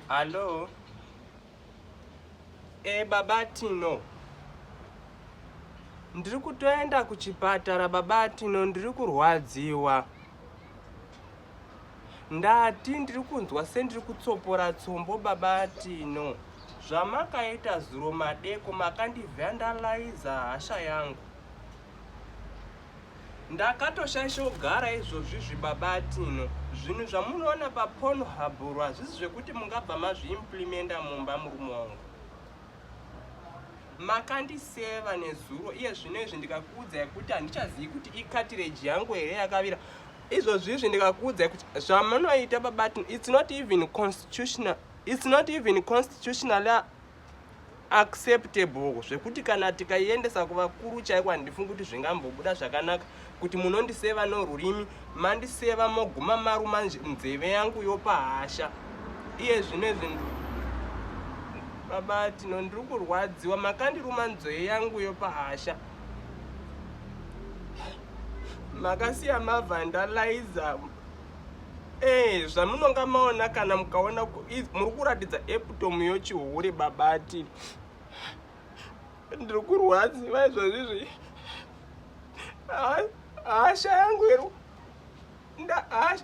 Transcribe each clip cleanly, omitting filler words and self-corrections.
Hallo? E baba Tino. Ndiri kutoenda kuchipatara baba Tino, ndiri kurwadziwa. Ndati ndiri kunzwa sendiri kutsopora tsombo baba Tino. Zvamakaita zuro madeko makandivhandalaiza hasha yangu. Ndakatoshaisha kugara izvozvizvi baba Tino. Zvinhu zvamunoona paPornhub hazvisi zvekuti mungabva mazviimplimenta mumba murume wangu. Makandiseva nezuro iye zvino izvi ndikakuudzai kuti handichazivi kuti icartilage yangu here yakavira. Izvozvizvi ndikakuudzai kuti zvamunoita baba Tino it's not even constitutional. It's not even constitutionally acceptable zvekuti kana tikaiendesa kuvakuru chaiko handifungi kuti zvingambobuda zvakanaka kuti munondiseva norurimi mandiseva moguma maruma nzeve yangu yopa hasha iye zvino izvi baba tino ndiri kurwadziwa makandiruma nzeve yangu yopa hasha makasiya mavhandalaiza Eh, zvamunonga maona kana mukaona muri kuratidza eptom yochihure babati ndiri kurwadziwa izvozvizvi hasha yangu iri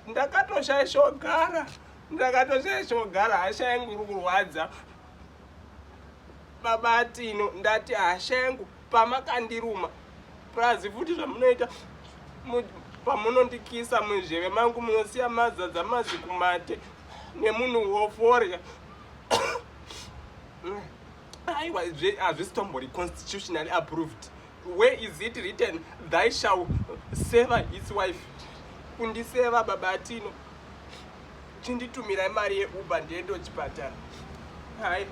ndakatoshaishogara ndakatoshaishogara hasha yangu iri kurwadza baba Tino ndati hasha yangu pamakandiruma purazi futi zvamunoita pamunondikisa munzveve mangu munosiya mazadza mazikumate nemunhu woforya aiwa hazvisitombori constitutionally approved. Where is it written thy shall seva his wife? Kundiseva baba Tino, chinditumirai mari yeUber ndiende kuchipatara. Hai.